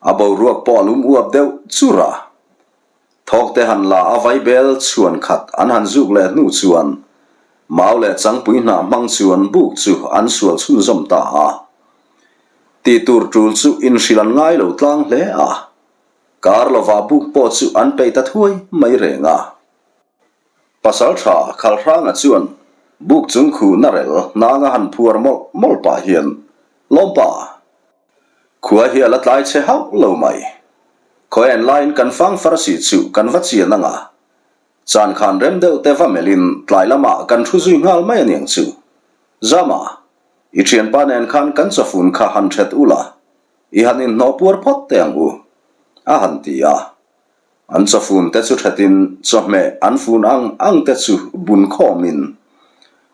A boruak pawh a lum uap deuh chur a. Thawk te han la a vaibel chhuan khat an han zuk leh hnu chuan mau leh changpui hnah hmang chuan buk chu an sual chhunzawm ta a. Tih tur tul chu inhrilh an ngai lo tlang hle a. Kar lovah buk pawh chu an peih ta thuai mai reng a. Pasaltha Khalhranga chuan buk chung khuhna rel hnanga han phuar mawlh mawlh pah hian, Lawmpa! Khua hi a la tlai che hauh lo mai. Khawi en laiin kan fang farasi chu kan va chian ang a. Chan khan rem deuh te va melhin tlai lamah kan thu zui nghal mai aniang chu. Zama, i thianpa nen khan kan chawfun kha han that ula, i han inhnawh puar phawt teh ang u, a han ti a. An chawfun te chu thatin chawhmeh an fun ang ang te chu bun khawmin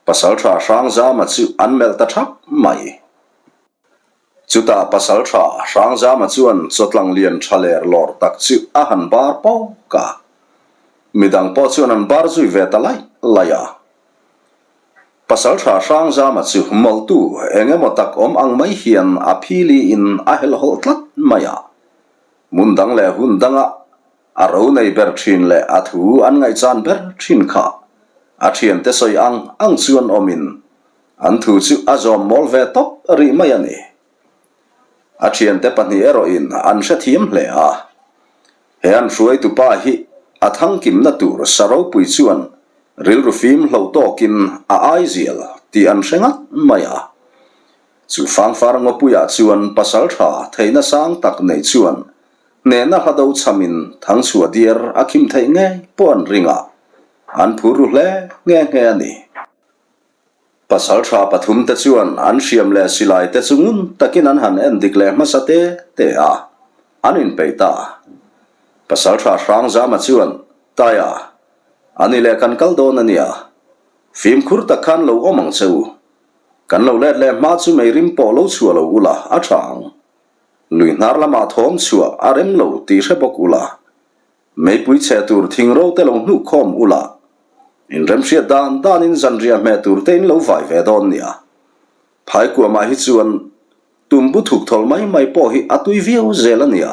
Pasaltha Hrangzama chu an melh ta thap mai. Chutah Pasaltha Hrangzama chuan chawtlang lian tha ler lawr tak chu a han bar pawk a. Midang pawh chuan an bar zui ve ta laih laih a. Pasaltha Hrangzama chu mawlhtu eng emaw tak awm ang mai hian a phili in a helhhawlh tlat mai a. Hmun dang leh hun danga a ro nei ber thin leh a thu an ngaihchan ber thin kha a thiante sawi ang ang chuan awmin an thu chu a zawm mawl ve tawp rih mai a ni. A thiante pahnih erawhin an hrethiam hle a, he an hruaitupa hi a thangkimna tur sa ropui chuan rilru fim hloh tawkin a aizial tih an hre ngat mai a. Chu fangfar ngawpuiah chuan pasal tha theihna sang tak nei chuan hnehna hla do chhamin thangchhuah diar a khim theih ngei pawh an ring a, an phur ru hle nghe nghe a ni. Pasal tha pathumte chuan an hriam leh silai te chu ngun takin an han en dik leh hmasa te te a, an inpeih ta. Pasal tha Hrangzama chuan, Taia, ani leh kan kal dawn a nia, fimkhur tak khan lo awm ang che u. Kan lo let leh hma chu mei rim pawh lo chhuah lo ula a tha ang. Lui hnar lamah thawm chhuah a rem lo tih hre bawk ula. Meipui chhe tur thing ro te lo hnuh khawm ula. Inremhriat dan danin zanriah hmeh tur te in lo vai ve dawn nia. Phaikuamah hi chuan tumbu thuk thawl mai mai pawh hi a tui viau zel a nia,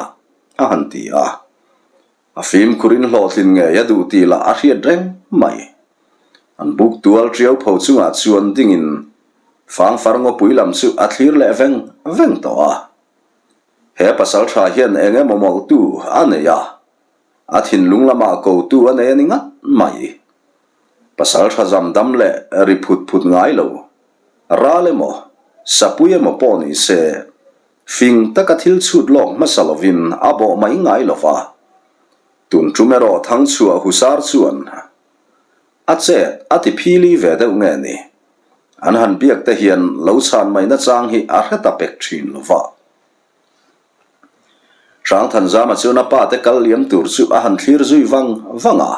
a han ti a. A fimkhurin hlawhtlin ngei a duh tih lah a hriat reng mai. An buk tual ṭiau pho chungah chuan dingin Fangfar ngawpui lam chu a thlir leh veng veng tawh a. He pasalṭha hian eng emaw mawlhtu a nei a, a thinlung lamah kotu a nei a ni ngat mai. Pasal tha zam dam leh ri phut phut ngai lo. Ral emaw, sapui emaw pawh ni se, fing taka thil chhut lawk hmasa lovin a bawh mai ngai lo va. Tun tum erawh Thangchhuah Husar chuan a chet a ti phili ve deuh nge ni? An han biak te hian lo chhan mai nachang hi a hre ta pek thin lo va. Hrangthanzama chuan a pa te kal liam tur chu a han thlir zui vang vang a.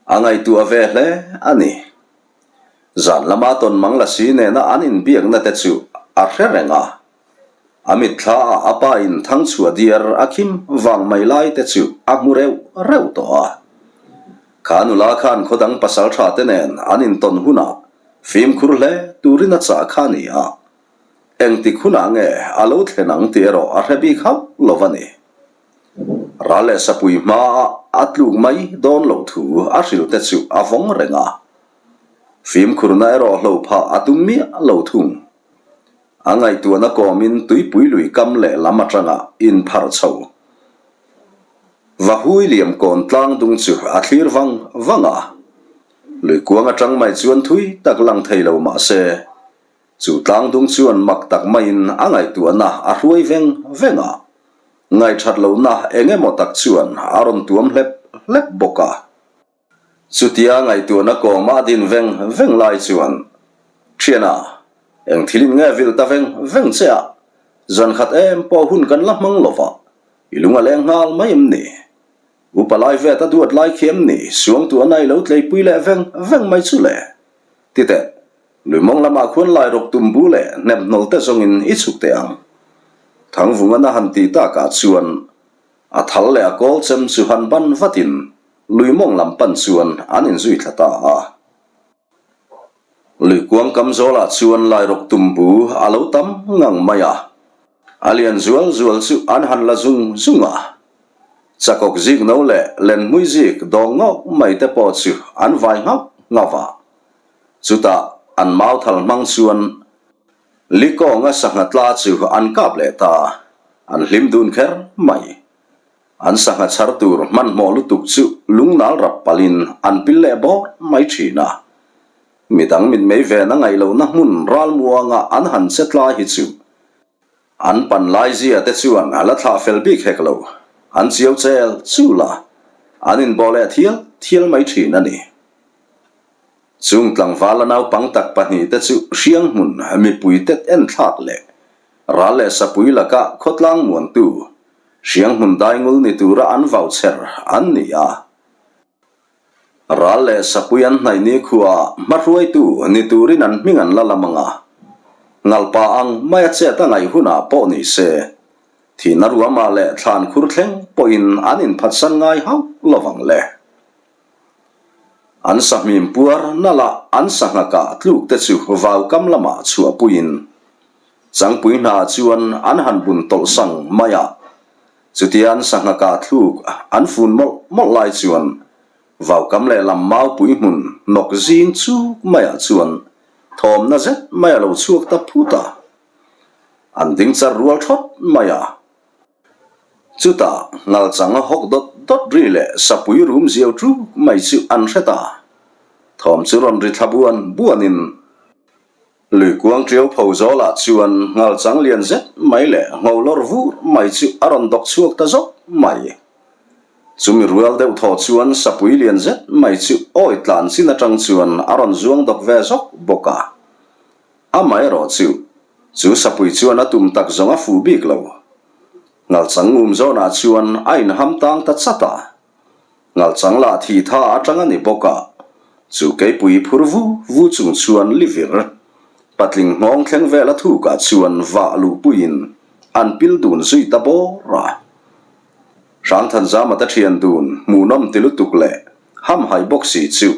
A ngaihtuah ve hle a ni. Zan lama tawn mang la si nena an inbiakna te chu a hre reng a. A mitthla ah a pa in thangchhuah diar a khim vang mai lai te chu a hmu reuh reuh tawh a. Kha nula khan khawdang pasal tha te nen an intawn hunah fimkhur hle turin a chah kha a ni a. Engtik hunah nge a lo thlen ang tih erawh a hre bik hauh lo a ni. Ral leh sapui hmaah a tluk mai dawn loh thu a hrilh te chu a vawng reng a. Fimkhurna erawh hlo phah a tum miah lo thung. A ngaihtuahna kawmin tuipui lui kam leh lam atanga inpharh chho. Vahui liam kawn tlang dung chu a thlir vang vang a. Lui kuang atang mai chuan thui tak lang thei lo mah se, Chu tlangdung chuan mak tak maiin a ngaihtuahna a hruai veng veng a, ngaihthat lohna eng emaw tak chuan a rawn tuam hlep hlep bawk a. Chutia ngaihtuahna kawma a din veng veng lai chuan, Thiana, eng thilin nge vil ta veng veng che a, zan khat em pawh hun kan la hmang lo va, i lung a leng nghal mai em ni? Upa lai vet a duat lai khi em ni? Suangtuahna i lo tleipui leh veng veng mai chu le. Titeh, Lui mawng lamah khuan lai rawk tum bu leh hnem hnawl te zawngin i chhuk teh ang. Thangvungan a han tih takah chuan a thal leh a kawl chem chu han ban vatin lui mawng lam pan chuan an inzui thla ta a. Lui kuang kam zawlah chuan lai rawk tum bu a lo tam ngang mai a. A lian zual zual chu an han la zung zung a. Chakawk zik no leh lenhmui zik dawng ngawk mai te pawh chu an vai nghauh nghauh a. Chutah an mauthal hmang chuan Likawnga sangha tla chu an kap leh ta, an hlim dun kher mai. An sangha chhar tur hmanhmawh lutuk chu lungnal rap palhin an pil leh bawr mai thin a. Midang mitmei ven a ngaih lohna hmun ralmuanga an han che tla hi chu an pan lai zia te chuan a la thlah fel bik hek lo, an chiau chel chul a, an inbawh leh thial thial mai thin a ni. Chung tlangvala naupang tak pahnihte chu Hrianghmun mipui tet enthlak leh ral leh sapui laka khawtlang muantu Hrianghmun daingul ni tura an vau chher an ni a. Ral leh sapui an hnaih ni khuaah hmahruaitu ni turin an hming an la lam ang a, ngalpa ang maia chet a ngaih hunah pawh ni se, thihna ruamah leh thlan khur thleng pawhin an inphatsan ngai hauh lovang le. An sahmim puar nalh a an sangha kah tluk te chu vau kam lamah chhuahpuiin Changpui hna chuan an han bun tawlh sang mai a. Chutia an sangha kah thluk an fun mawlh mawlh lai chuan vau kam lehlam maupui hmun nawk zing chuk maiah chuan thawmna zet mai a lo chhuak ta phut a. An ding char rual thawt mai a. Chutah ngalchang a hawk dawt dawt ri leh sapui rum ziau ṭuk mai chu an hre ta. Thawm chu rawn ri thla buan buanin lui kuang ṭiau pho zawlah chuan ngalchang lian zet mai leh ngho lawr vur mai chu a rawn dawk chhuak ta zawk mai. Chumi rual deuh thaw chuan sapui lian zet mai chu awi tlan chin aṭang chuan a rawn zuang dawk ve zawk bawk a. Amaherawh chu, chu sapui chuan a tum tak zawng a fuh bik lo. Ngalchang ngum zawnah chuan a inham tang ta chat a. Ngalchang lah thi tha atang a ni bawk a, chu keipui phur vu vu chung chuan livir, patling nghawng thleng vel a thukah chuan vah luhpuiin an pil dun zui ta bawr a. Hrangthanzama te thian dun hmuhnawm ti lutuk leh hamhaih bawk si chu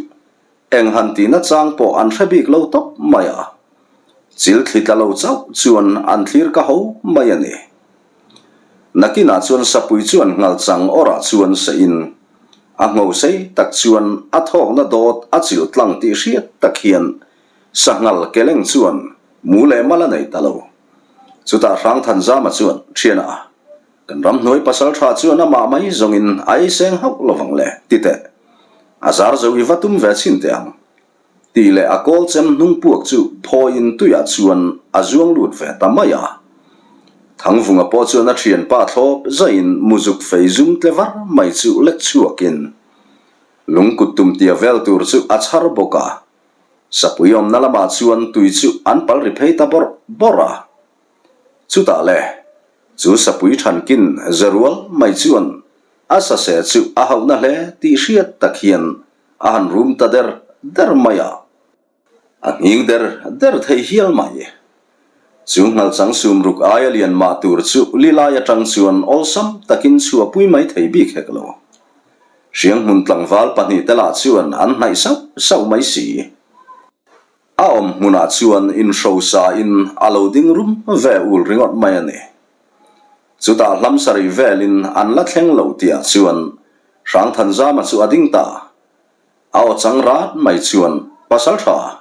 Eng han tihna chang pawh an hre bik lo tawp mai a, chil thli tla lo chauh chuan an thlir ka ho mai a ni. Nakinah chuan sapui chuan nghal chang awrah chuan seihin a ngho sei tak chuan a thawkna dawt a chil tlang tih hriat tak hian sanghal keleng chuan mu leh mal a nei ta lo. Chutah Hrangthanzama chuan, Thiana, Kan ramhnuai pasal tha chuan amah mai zawngin a ei seng hauh lovang le, ti teh. A zar zo i va tum ve chhin teh ang. Tih leh a kawl chem hnung puak chu phawiin tuiah chuan a zuang lut ve ta mai a. Thangvunga pawh chuan a thianpa thlawp zaiin muzuk fei zum tle var mai chu lek chhuakin lungkut tum tia vel tur chu a chhar bawk a. Sapui awmna lamah chuan tui chu an pal ri phei ta bawrh bawrh a. Chutah le, chu sapui thankin ze rual mai chuan a sase chu a hauhna hle tih hriat tak hian a han rum ta der der mai a. A nghing der der thei hial mai. Chu nghalchang sumruk aia lian mah tur chu lilai atang chuan awlsam takin chhuahpui mai thei bik hek lo. Hrianghmun tlangval pahnihte lah chuan an hnaih sauh sauh mai si. A awm hmunah chuan inhrosa in a lo ding rum ve ul ringawt mai a ni. Chutah hlam sarih velin an la thleng lo tihah chuan Hrangthanzama chu a ding ta. A aw chang rat mai chuan, Pasal tha,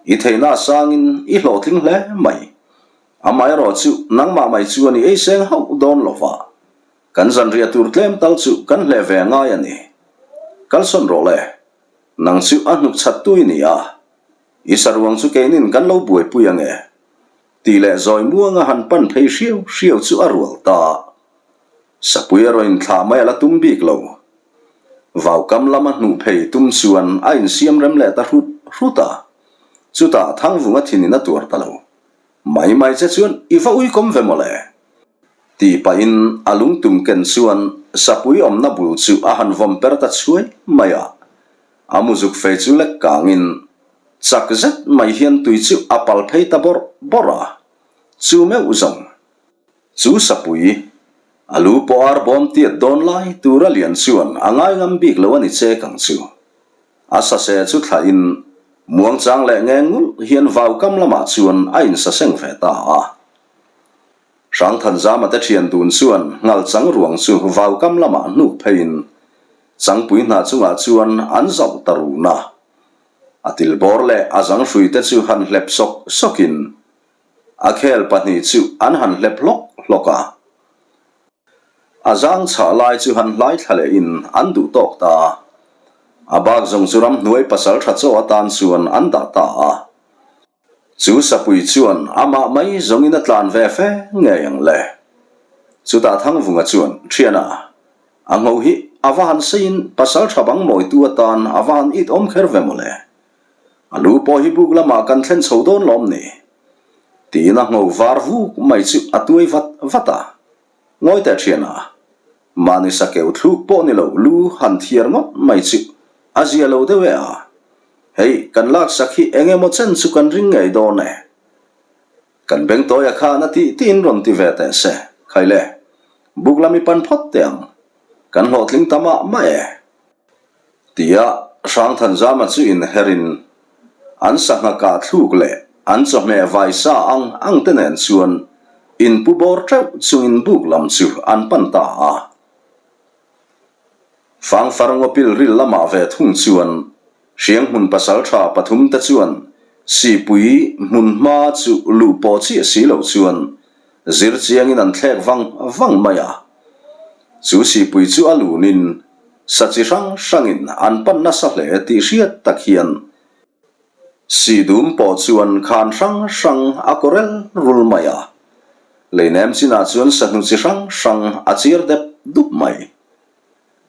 i theihna a sangin i hlawhtling hle mai. Amaherawh chu nangmah mai chuan i ei seng hauh dawn lo va, kan zanriah tur tlem tal chu kan hleh ve ngai a ni. Kalsawn rawh le, Nang chu a hnuk chhat tui ni a, i saruang chu keinin kan lo buaipui ange, tih leh zawi muanga han pan phei hriau hriau chu a rual ta. Sapui erawh inthlah mai a la tum bik lo. Vaukam lama hnuh phei tum chuan a insiam rem leh ta hrut hrut a, chutah Thangvunga thinin a tuar ta lo. Mai mai che chuan i va uikawm ve mawle? Tih pahin a lungtum ken chuan sapui awmna bul chu a han vawm per ta chhuai mai a. A muzuk fei chu lek kangin chak zet mai hian tui chu a pal phei ta bawrh bawrh a. Chu meuh zawng chu sapui a lu pawh ar bawm tiat dawn lai tura lian chuan a ngai ngam bik lo a ni chek ang chu. A sase chu thlahin muangchang leh nge ngulh hian vaukam lamah chuan a insaseng ve ta a. Hrangthanzama te thian dun chuan nghalchang ruang chu vaukam lamah hnuk pheiin changpui hna chungah chuan an zauh ta run a. A tilbawr leh a zanghrui te chu han hlep sawk sawkin a khel pahnih chu an han hlep hlawk hlawk a. A zang chhah lai chu han hlai thla lehin an duh tawk ta a. A bak zawng chu ramhnuai pasal tha chaw atan chuan an dah ta a. Chu sapui chuan amah mai zawngin a tlan ve fe ngei ang le. Chutah Thangvunga chuan, Thiana, a ngho hi a va han seiin pasal tha bang mawitu atan a va han it awm kher ve mawle. A lu pawh hi buk lamah kan thlen chho dawn lawm ni? Tiin a ngho var vuk mai chu a tuai vat vat a. Ngawi teh thian a, mahni sakeu thluk pawh ni lo lu han thiar ngawt mai chu a zia lo deuh e a, hei kan laksak hi eng emaw chen chu kan ring ngei dawn e. Kan bengtawia khan a tih tiin rawn ti ve teh se, khai le, buk lam i pan phawt teh ang, kan hlawhtling ta mah mah e. Tia Hrangthanzama chu inherin an sangha kah thluk leh an chawhmeh vai sa ang ang te nen chuan inpu bawr teuh chungin buk lam chu an pan ta a. Fangfar ngawpil ril lamah ve thung chuan Hrianghmun pasaltha pathum te chuan Sipui hmun hma chu luh pawh chiah si lo chuan zir chiangin an thlek vang vang mai a. Chu Sipui chu a lunin sa chi hrang hrangin an pan nasa hle tih hriat tak hian Sihdum pawh chuan khan hrang hrang a kawrel rul mai a. Leinem chinah chuan sahnu chi hrang hrang a chir dep dup mai.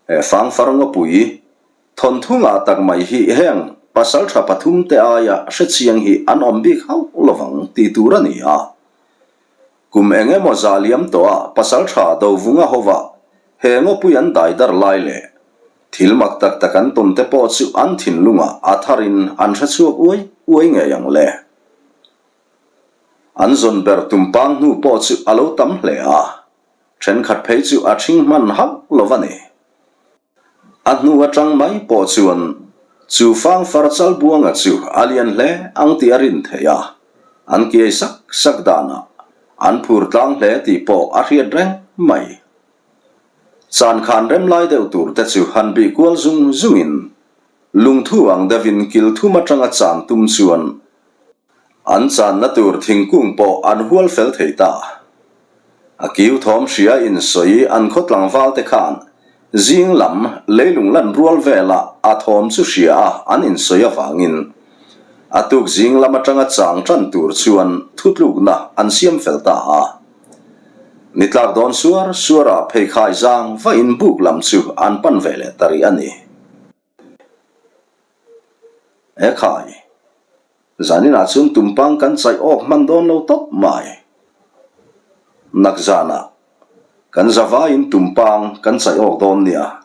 He fangfar ngawpui Thawnthu ngah tak mai hi heng pasal tha pathum te aia hrechiang hi an awm bik hauh lovang tih tur a ni a. Kum eng emaw zah liam tawhah pasal tha Dovunga hova he ngawpui an dai dar lai leh thil mak tak tak an tawn te pawh chu an thinlungah a tharin an hrechhuak uai uai ngei ang le. An zawn ber tumpang hnu pawh chu a lo tam hle a, thenkhat phei chu a ṭhing hman hauh lo va ni. A hnu atang mai pawh chuan chu fangfar chalbuanga chu a lian hle ang tih a rin theih a, an kiai sak sak danah an phur tlang hle tih pawh a hriat reng mai. Chan khan rem lai deuh tur te chu han bih kual zung zungin lungthu ang deuhin kil thum atanga chan tum chuan An channa tur thingkung pawh an hual fel thei ta. A kiu thawm hria insawi an khaw tlangval te khan. Zing lam leilung lan rual velah a thawm chu hria a an insawi avangin a tuk zing lam atanga chang tan tur chuan thutlukna an siam fel ta a. Ni tlak dawn suar suarah pheikhai zang vain buk lam chu an pan ve leh ta rih a ni. He khai, zaninah chuan tumpang kan chaih awk hman dawn lo tawp mai. Nak zanah kan zavaiin tumpang kan chaih awk dawn nia.